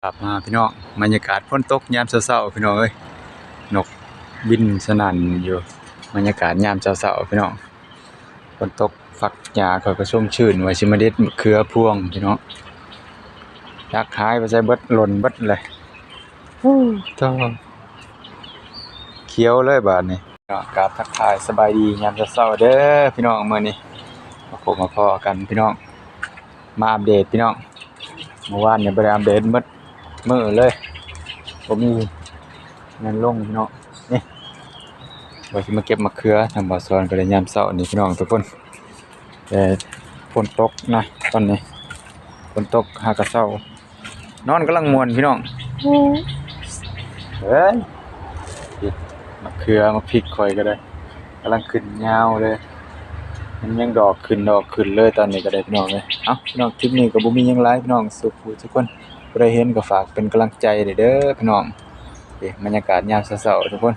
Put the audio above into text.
ກັບມາພີ່ນ້ອງ ບັນຍາກາດຝົນຕົກຍາມເຊົ້າໆ ພີ່ນ້ອງເອີຍ ນົກບິນສະໜັ່ນຢູ່ ບັນຍາກາດຍາມເຊົ້າໆ ພີ່ນ້ອງ. ຝົນຕົກ ຝັກຫຍ້າຂ້ອຍກໍຊົມຊື່ນ ວ່າຊິມາເດັດມະເຂືອພວງພີ່ນ້ອງ ຈັກຫາຍໄປໃສເບິດ ຫຼົ່ນເບິດເລີຍ. ໂອ້ ທ້ອ ຂຽວເລີຍບາດນີ້. ກາບທັກທາຍສະບາຍດີຍາມເຊົ້າໆເດີພີ່ນ້ອງ ມື້ນີ້ມາພົບມາພໍ້ກັນພີ່ນ້ອງ ມາອັບເດດພີ່ນ້ອງ. ເມື່ອວານນີ້ບໍ່ໄດ້ອັບເດດໝົດມື້ເລີຍ ບໍ່ມີແມ່ນລົງພີ່ນ້ອງ. ນີ້ ວ່າຊິມາເກັບມະເຂືອ ທາງບ່າວສອນກໍໄດ້ຍາມເຊົ້ານີ້ພີ່ນ້ອງທຸກຄົນ ແຕ່ຝົນຕົກນະ ຕອນນີ້ຝົນຕົກຫາກະເຊົ້າ ນອນກຳລັງມ່ວນພີ່ນ້ອງ. ເອີຍ ມະເຂືອມາພິກຂ້ອຍກໍໄດ້ ກຳລັງຂຶ້ນຍາວເລີຍ ມັນຍັງດອກຂຶ້ນດອກຂຶ້ນເລີຍຕອນນີ້ກໍໄດ້ພີ່ນ້ອງເອີຍ. ເອົ້າ ພີ່ນ້ອງ ຄລິບນີ້ກໍບໍ່ມີຫຍັງຫຼາຍພີ່ນ້ອງ ສຸກຜູ້ທຸກຄົນ ຜູ້ໃດເຫັນກໍຝາກເປັນກຳລັງໃຈເດີພີ່ນ້ອງ. ນີ້ບັນຍາກາດຍາມເຊົ້າໆທຸກຄົນ